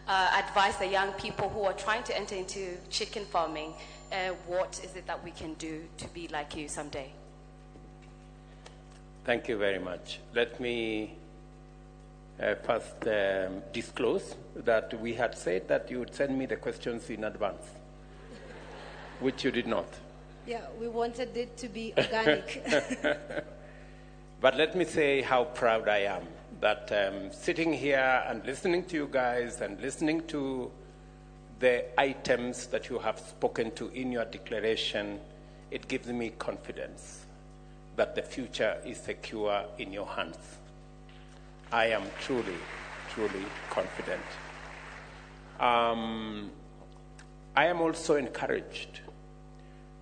Speaker 14: advise the young people who are trying to enter into chicken farming? What is it that we can do to be like you someday?
Speaker 11: Thank you very much. Let me first disclose that we had said that you would send me the questions in advance, which you did not.
Speaker 12: Yeah, we wanted it to be organic.
Speaker 11: But let me say how proud I am that sitting here and listening to you guys and listening to the items that you have spoken to in your declaration, it gives me confidence that the future is secure in your hands. I am truly, truly confident. I am also encouraged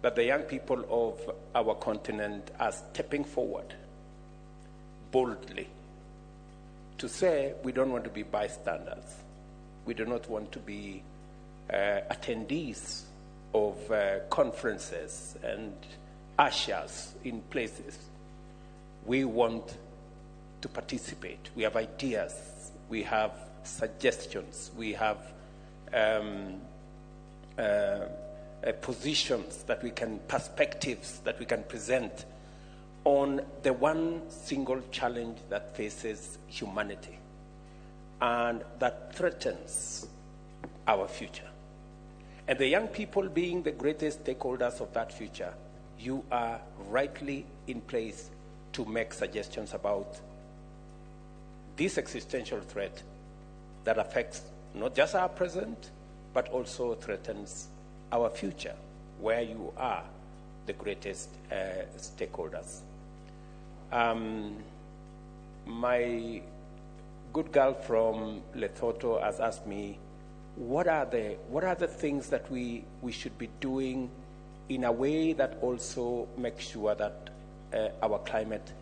Speaker 11: that the young people of our continent are stepping forward boldly to say we don't want to be bystanders. We do not want to be attendees of conferences and ushers in places. We want to participate. We have ideas, we have suggestions, we have positions that we can, perspectives that we can present on the one single challenge that faces humanity and that threatens our future. And the young people being the greatest stakeholders of that future, you are rightly in place to make suggestions about this existential threat that affects not just our present, but also threatens our future, where you are the greatest stakeholders. My good girl from Lesotho has asked me, what are the things that we should be doing in a way that also makes sure that our climate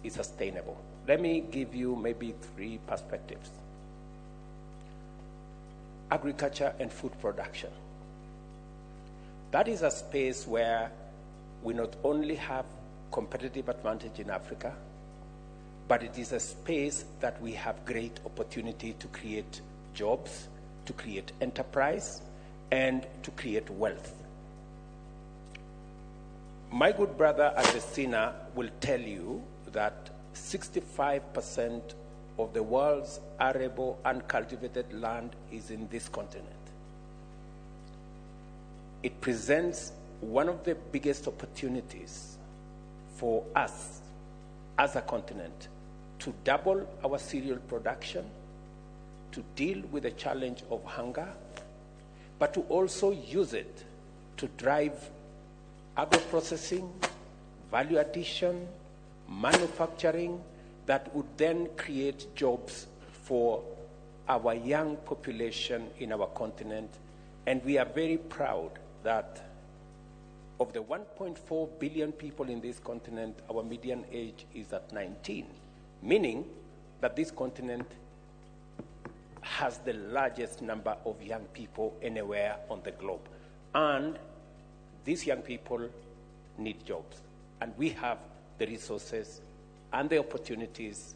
Speaker 11: is sustainable? Let me give you maybe three perspectives. Agriculture and food production. That is a space where we not only have competitive advantage in Africa, but it is a space that we have great opportunity to create jobs, to create enterprise, and to create wealth. My good brother Adesina will tell you that 65% of the world's arable uncultivated land is in this continent. It presents one of the biggest opportunities for us as a continent to double our cereal production, to deal with the challenge of hunger, but to also use it to drive agro-processing, value addition, manufacturing that would then create jobs for our young population in our continent. And we are very proud that of the 1.4 billion people in this continent, our median age is at 19, meaning that this continent has the largest number of young people anywhere on the globe. And these young people need jobs. And we have the resources and the opportunities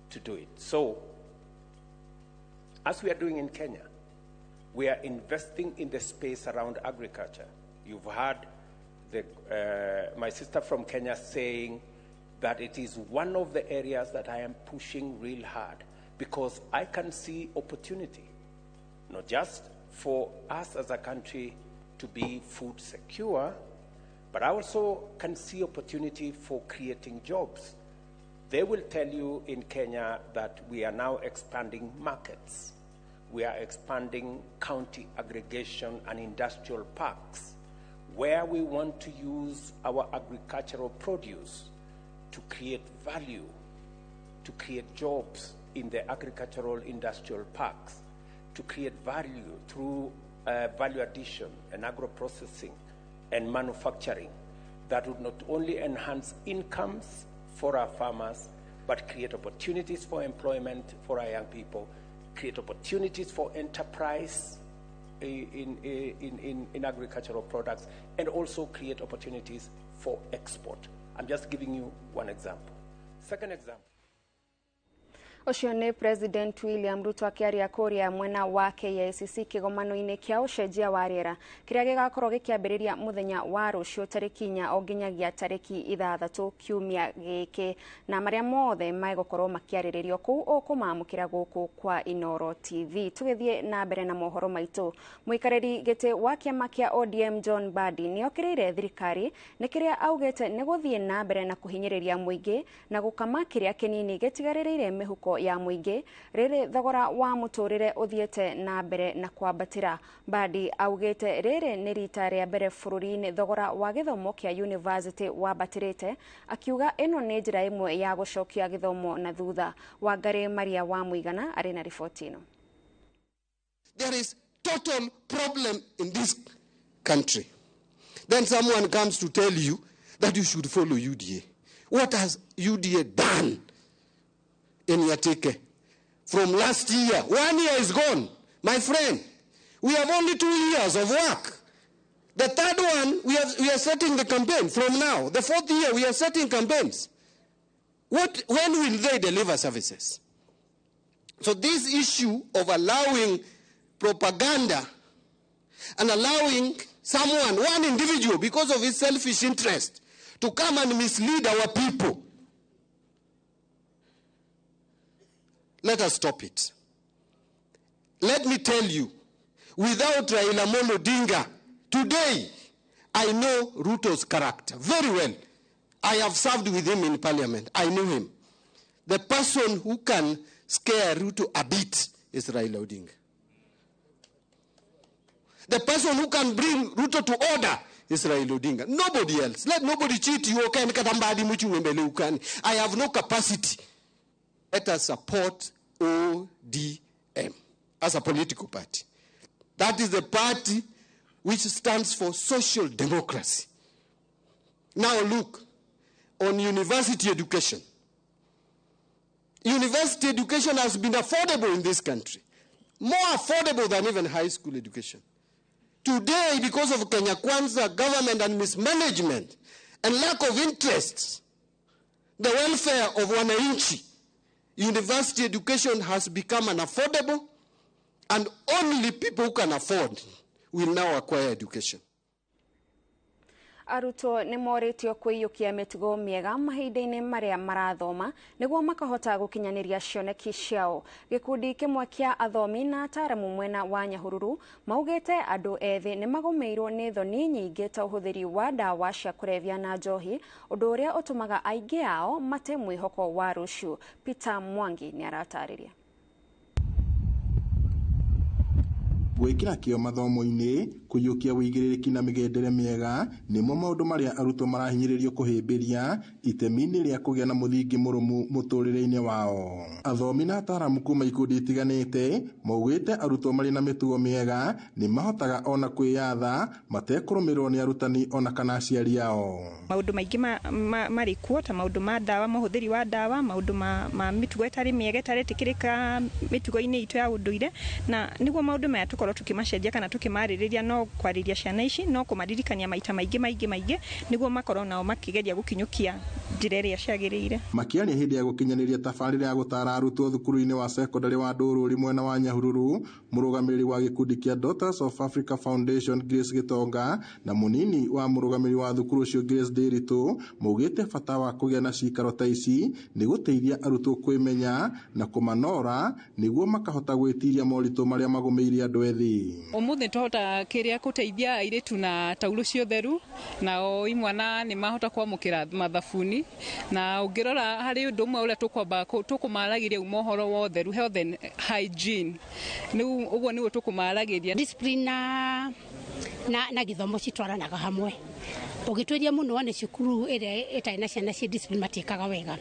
Speaker 11: to do it. So, as we are doing in Kenya, we are investing in the space around agriculture. You've heard my sister from Kenya saying that it is one of the areas that I am pushing real hard, because I can see opportunity, not just for us as a country to be food secure, but I also can see opportunity for creating jobs. They will tell you in Kenya that we are now expanding markets. We are expanding county aggregation and industrial parks, where we want to use our agricultural produce to create value, to create jobs in the agricultural industrial parks, to create value through value addition and agro-processing and manufacturing that would not only enhance incomes for our farmers, but create opportunities for employment for our young people, create opportunities for enterprise in agricultural products, and also create opportunities for export. I'm just giving you one example. Second example.
Speaker 1: Ũcio nĩ President William Ruto akĩaria kũrĩa mwena wa KICC kĩgomano-inĩ kĩa ũcenjia wa rĩera kĩrĩa gĩgakorwo gĩkĩambĩrĩria mũthenya wa rũciũ tarĩki 4 o nginyagia tarĩki 6 kiumia gĩkĩ, na marĩa mothe megũkorwo makĩarĩrĩrio kũu ũkũmamũkĩra gũkũ kwa Inooro TV. Tũgĩthiĩ na mbere na mohoro maitũ, mũikarĩri gĩtĩ wa kĩama kĩa ODM John Mbadi nĩokĩrĩire thirikari nĩ kĩrĩa augĩte nĩ gũthiĩ na mbere na kũhinyĩrĩria mũingĩ na gũkama kĩrĩa kĩnini gĩtigarĩrĩire mĩhuko ya mũingĩ rĩrĩ thogora wa mũtũrĩre ũthiĩte na mbere na kwambatĩra. Mbadi augĩte rĩrĩ nĩ rita rĩa mbere bũrũri-inĩ thogora wa gĩthomo kĩa university wambatĩrĩte, akiuga ĩno nĩ njĩra ĩmwe ya gũcokia gĩthomo na thutha. Wangari Maria wa Mũigana arĩ na riboti ĩno.
Speaker 5: There is total problem in this country. Then someone comes to tell you that you should follow UDA. What has UDA done in Nyatike from last year? 1 year is gone, my friend. We have only 2 years of work. The third one, we are setting the campaign from now. The fourth year, we are setting campaigns. When will they deliver services? So this issue of allowing propaganda and allowing someone, one individual, because of his selfish interest, to come and mislead our people, let us stop it. Let me tell you, without Raila Amolo Odinga, today, I know Ruto's character very well. I have served with him in parliament. I know him. The person who can scare Ruto a bit is Raila Odinga. The person who can bring Ruto to order is Raila Odinga. Nobody else. Let nobody cheat you. I have no capacity. Let us support ODM as a political party. That is the party which stands for social democracy. Now look, on university education. University education has been affordable in this country, more affordable than even high school education. Today, because of Kenya Kwanza government and mismanagement and lack of interests, the welfare of wananchi, university education has become unaffordable, and only people who can afford will now acquire education.
Speaker 1: Arutwo nĩ morĩtio kwĩiyũkia mĩtugo mĩega mahinda-inĩ marĩa marathoma nĩguo makahota gũkinyanĩria cioneki ciao. Gĩkundi kĩmwe kĩa athomi na ataaramu mwena wa Nyahururu maugĩte andũ ethĩ nĩ magũmĩirwo nĩ thoni nyingĩ ta ũhũthĩri wa ndawa cia kũrebia na njohi, ũndũ ũrĩa ũtũmaga aingĩ ao mate mwĩhoko wa rũciũ. Peter Mwangi nĩ aratarĩria.
Speaker 7: Gwĩkĩra kĩo mathomo-inĩ, kũiyũkia wĩigĩrĩrĩki na mĩgendere mĩega nĩmo maũndũ marĩa arutwo marahinyĩrĩrio kũhĩmbĩria itemi-inĩ rĩa kũgĩa na mũthingi mũrũmu mũtũrĩre-inĩ wao. Athomi na ataaramu kuma ikundi itiganĩte maugĩte arutwo marĩ na mĩtugo mĩega nĩ mahotaga ona kwĩyatha matekũrũmĩrĩrwo nĩ arutani ona kana aciari ao.
Speaker 15: Maũndũ maingĩ marĩ kuo ta maũndũ ma ndawa, mũhũthĩri wa ndawa, maũndũ ma mĩtugo ĩtarĩ mĩega ĩtaretĩkĩrĩka mĩtugo-inĩ itũ ya ũndũire, na nĩguo maũndũ maya tũkorwo tukimacenjia kana tukimarĩrĩria no kwarĩria ciana ici no kũmaririkania maita maingĩ maingĩ maingĩ nĩguo makorwo nao makĩgeria gũkinyũkia njĩra ĩrĩa ciagĩrĩire.
Speaker 7: Makĩaria hĩndĩ ya gũkinyanĩria tabarĩra ya gũtara arutwo thukuru-inĩ wa sekondarĩ wa Ndũrũri mwena wa Nyahururu, mũrũgamĩrĩri wa gĩkundi kĩa Daughters of Africa Foundation Grace Gitonga na mũnini wa mũrũgamĩrĩri wa thukuru ũcio Grace Ndiritu maugĩte bata wa kũgĩa na cikaro ta ici nĩ gũteithia arutwo kwĩmenya na kũmanora nĩguo makahota gwĩtiria moritũ marĩa magũmĩire andũ ethĩ.
Speaker 22: Umuthi twahota kiria guteithia airitu na tauro cia utheru nao imwana ni mahota kwamukira mathabuni na ungirora hari undu umwe uria tukwamba tukumaragiria uma uhoro wa utheru, health and hygiene, ni uguo niguo tukumaragiria.
Speaker 17: Discipline na githomo citwaranaga hamwe. Ũngĩtuĩria mũno wone cukuru ĩrĩa ĩtarĩ na ciana ciĩ discipline matiĩkaga wega.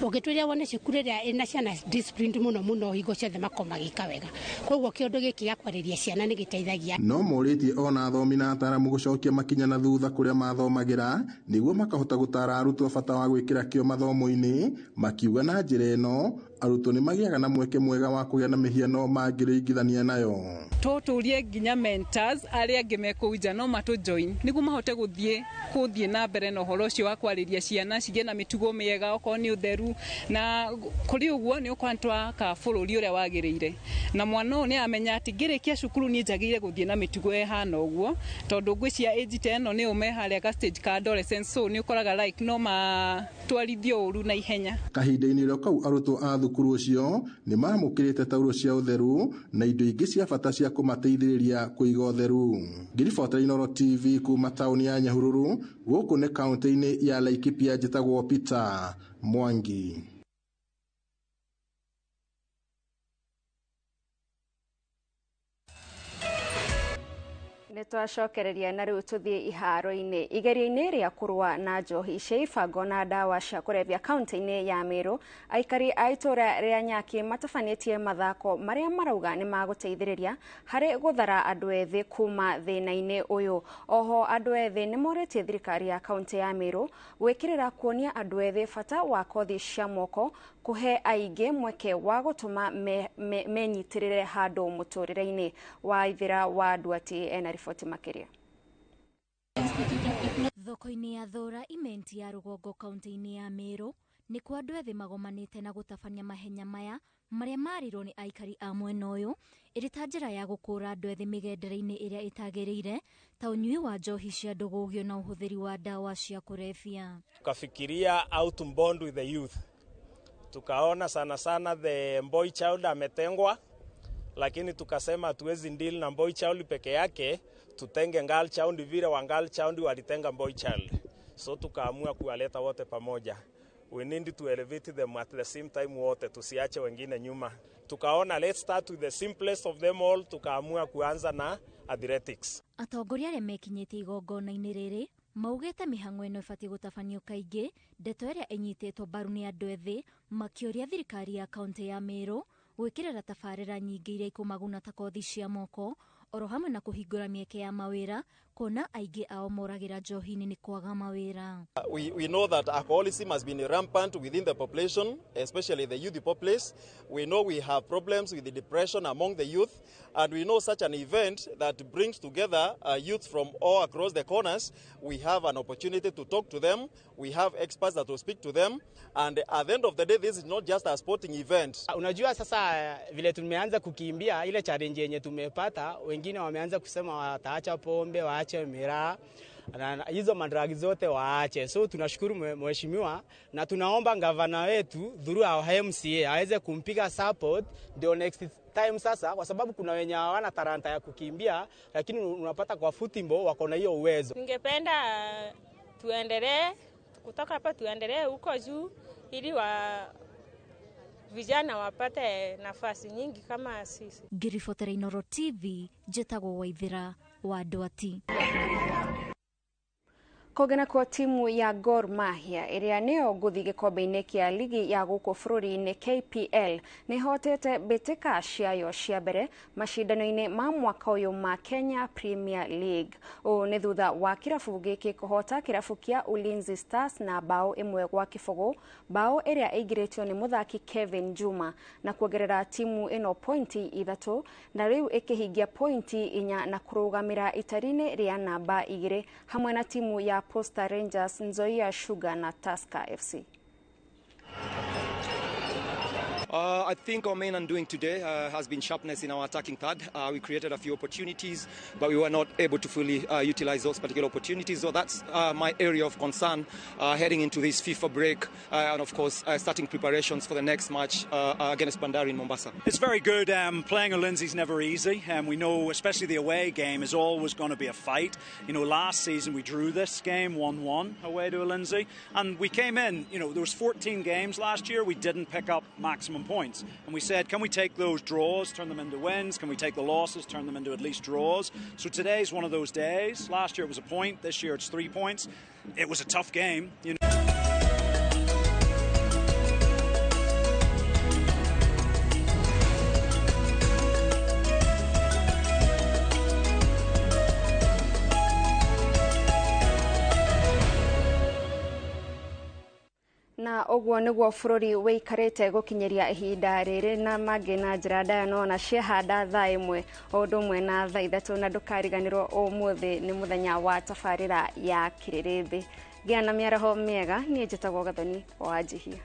Speaker 17: Ũngĩtuĩria wone cukuru ĩrĩa ĩna ciana disciplined mũno mũno hingo ciothe makoragwo magĩka wega. Koguo kĩũndũ gĩkĩ gĩa kwarĩria ciana nĩ gĩteithagia.
Speaker 7: No morĩtie ona athomi na ataaramu gũcokia makinya na thutha kũrĩa mathomagĩra nĩguo makahota gũtara arutwo bata wa gwĩkĩra kĩo mathomo-inĩ, makiuga na njĩra ĩno arutwo nĩ magĩaga na mweke mwega wa kũgĩa na mĩhiano mangĩringithania nayo.
Speaker 22: Tũtũrie nginya mentors arĩa angĩ me kũu nja no matũ join nĩguo mahote gũthiĩ na mbere na ũhoro ũcio wa kwarĩria ciana cigĩe na mĩtugo mĩega okorwo nĩ ũtheru, na kũrĩ ũguo nĩ ũkorwo twaka bũrũri ũrĩa wagĩrĩire, na mwana ũyũ nĩ amenya atĩ ngĩrĩkia cukuru niĩ njagĩrĩire gũthiĩ na mĩtugo ĩhana ũguo, tondũ ngwĩciria age ta ĩno nĩ ũme harĩa ga stage ka adolescence, so nĩ ũkoraga like no matwarithio ũru na ihenya.
Speaker 7: Kahinda-inĩ kau arutwo a thukuru ũcio nĩ maamũkĩrĩte tauro cia ũtheru na indo ingĩ cia bata cia kũmateithĩrĩria kũiga ũtheru. Ngĩribotera Inooro TV kuma taũni ya Nyahururu, gũkũ nĩ kaũntĩ-inĩ ya Laikipia, njĩtagwo Peter Mwangi.
Speaker 1: Nĩ twacokereria na rĩu tũthiĩ iharo-inĩ. Igerio-inĩ rĩa kũrũa na njohi cia ibango na ndawa cia kũrebia kaunti-inĩ ya Meru, aikari a itũũra rĩa Nyaki matabanĩtie mathako marĩa marauga nĩ magũteithĩrĩria harĩ gũthara andũ ethĩ kuma thĩna-inĩ ũyũ. Oho andũ ethĩ nĩ morĩtie thirikari ya kaunti ya Meru gwĩkĩrĩra kuonia andũ ethĩ bata wa kothi cia moko kũhe aingĩ mweke wa gũtũma menyitĩrĩre handũ mũtũrĩre-inĩ. Waithĩra wa Nduati ena riboti makĩria.
Speaker 9: Thoko-inĩ ya Thũra imenti ya rũgongo kaunti-inĩ ya Meru nĩ kwa andũ ethĩ magomanĩte na gũtabania mahenya maya marĩa marirwo nĩ aikari a mwena ũyũ ĩrĩ ta njĩra ya gũkũra andũ ethĩ mĩgendere-inĩ ĩrĩa ĩtagĩrĩire ta ũnyui wa njohi cia ndũgũgio na ũhũthĩri wa ndawa cia kũrebia.
Speaker 18: Tukafikiria how to bond with the youth, tukaona sana sana the boy child ametengwa, lakini tukasema hatuwezi deal na boy child peke yake, tutenge girl child vile wa girl child walitenga boy child. So tukaamua kuwaleta wote pamoja. We need to elevate them at the same time wote, tusiache wengine nyuma. Tukaona let's start with the simplest of them all, tukaamua kuanza na athletics.
Speaker 9: Atongoria arĩa mekinyĩtie igongona-inĩ rĩrĩ maugĩte mĩhang'o ĩno ĩbatiĩ gũtabanio kaingĩ, ndeto ĩrĩa ĩnyitĩtwo mbaru nĩ andũ ethĩ makĩũria thirikari ya kaũntĩ ya Meru gwĩkĩrĩra tabarĩra nyingĩ iria ikũmaguna ta kothi cia moko oro hamwe na kũhingũra mĩeke ya mawĩra kuona aingĩ ao moragĩra njohi-inĩ nĩ kwaga mawĩra.
Speaker 19: We know that alcoholism has been rampant within the population, especially the youth populace. We know we have problems with the depression among the youth, and we know such an event that brings together youth from all across the corners. We have an opportunity to talk to them. We have experts that will speak to them, and at the end of the day, this is not just a sporting event.
Speaker 20: Unajua sasa vile tumeanza kukimbia, ile challenge yenye tumepata, wengine wameanza kusema wataacha pombe, waache miraa na hizo madragi zote waache. So tunashukuru mheshimiwa na tunaomba gavana wetu through our MCA aweze kumpiga support ndio next time sasa, kwa sababu kuna wenye hawana talanta ya kukimbia lakini unapata kwa football wako na hiyo uwezo.
Speaker 21: Ningependa tuendelee kutoka hapa, tuendelee huko juu ili vijana wapate nafasi nyingi kama sisi.
Speaker 9: Ngĩribotera Inooro TV, njĩtagwo Waithĩra wa Ndwati.
Speaker 1: Kũngĩ kwa timu ya Gor Mahia ĩrĩa nĩyo ngũthi gĩkombe-inĩ kĩa ligi ya gũkũ bũrũri-inĩ KPL nĩhotete mbĩtĩka ciayo cia mbere macindano-inĩ ma mwaka ũyũ ma Kenya Premier League. Ũũ nĩ thutha wa kĩrabu gĩkĩ kũhota kĩrabu kĩa Ulinzi Stars na bao 1-0, bao ĩrĩa ĩingĩrĩtio nĩ mũthaki Kevin Juma na kuongerera timu ĩno pointi 3 na rĩu ĩkĩhingia pointi 4 na kũrũgamĩra itari-inĩ rĩa namba 2 hamwe na timu ya Posta Rangers, Nzoia Sugar na Tusker FC.
Speaker 22: I think our main undoing today has been sharpness in our attacking third. We created a few opportunities, but we were not able to fully utilize those particular opportunities. So that's my area of concern heading into this FIFA break and, of course, starting preparations for the next match against Bandari in Mombasa.
Speaker 23: It's very good. Playing Ulinzi's never easy. We know, especially the away game, is always going to be a fight. You know, last season we drew this game 1-1 away to Ulinzi, and we came in, you know, there was 14 games last year. We didn't pick up maximum points, and we said, can we take those draws, turn them into wins? Can we take the losses, turn them into at least draws? So today's one of those days. Last year it was a point, this year it's 3 points. It was a tough game, you know.
Speaker 1: Na ũguo nĩguo bũrũri wĩikarĩte gũkinyĩria ihinda rĩrĩ na mangĩ na njĩra ndaya no na ciahanda thaa 1 o ũndũ ũmwe na thaa 3 na ndũkariganĩrwo ũmũthĩ nĩ mũthenya wa tabarĩra ya kĩrĩrĩmbĩ. Gĩa na mĩaraho mĩega, niĩ njĩtagwo Gathoni wa Njihia.